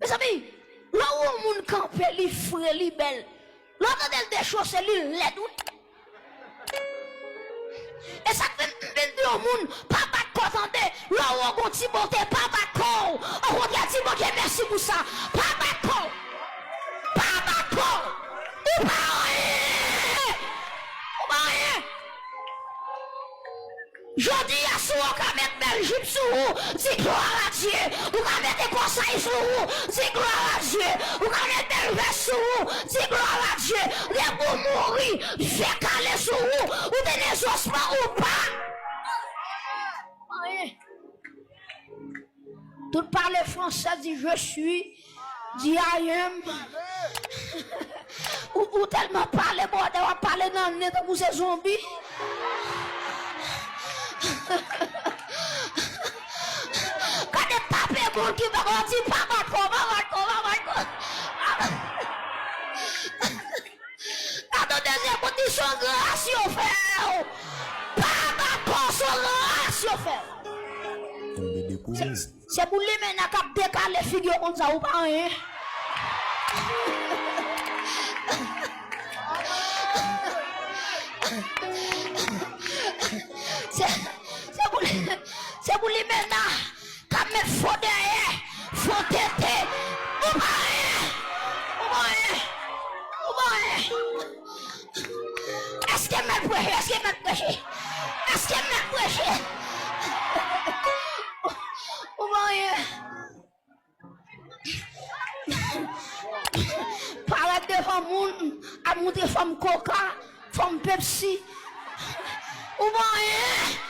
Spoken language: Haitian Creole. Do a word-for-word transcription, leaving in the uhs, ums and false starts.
Mezanmi, lè w wè yon moun kanpe, li fre, li bèl. Lè w tande l dechose, li lèd, wi. E sa k fè m vin di yon moun, pa bat kò w, tande. Lè w wè w gon ti bote, pa bat kò w. Okontrè, di Bondye mèsi pou sa. Pa bat kò w. Pa bat kò w. Ou pa anyen. Ou pa anyen. Jodi a, si w ka met bèl jip sou ou, di glwa a Dye. Ou ka mete kòsay sou ou, di glwa a Dye. Ou ka met bèl vès sou ou, di glwa a Dye. Depi w mouri, je kale sou ou, ou te nan zosman ou pa. Anyen. Tout pale fransè, di je suis, di I am. Ou, ou tèlman pale, bòdè, w ap pale nan nen tankou se zonbi. Gade tape moun ki pa konn di pa bat kò, pa bat kò, pa bat kò. Gade dezyèm moun, di se yon gras yo fè w. Pa bat kò, se yon gras yo fè w. Tonbe de pou Se, se pou limena k ap dekale figi w konsa, ou pa anyen. Se, se pou, se pou limena k ap met fo dèyè, fo tete. Ou pa anyen. Ou pa anyen. Ou pa anyen. Èske m mèt preche? Èske m mèt preche? Èske m mèt preche? Ou pa anyen. Parèt devan moun, ap montre fanm koka, fanm pepsi. Ou pa anyen.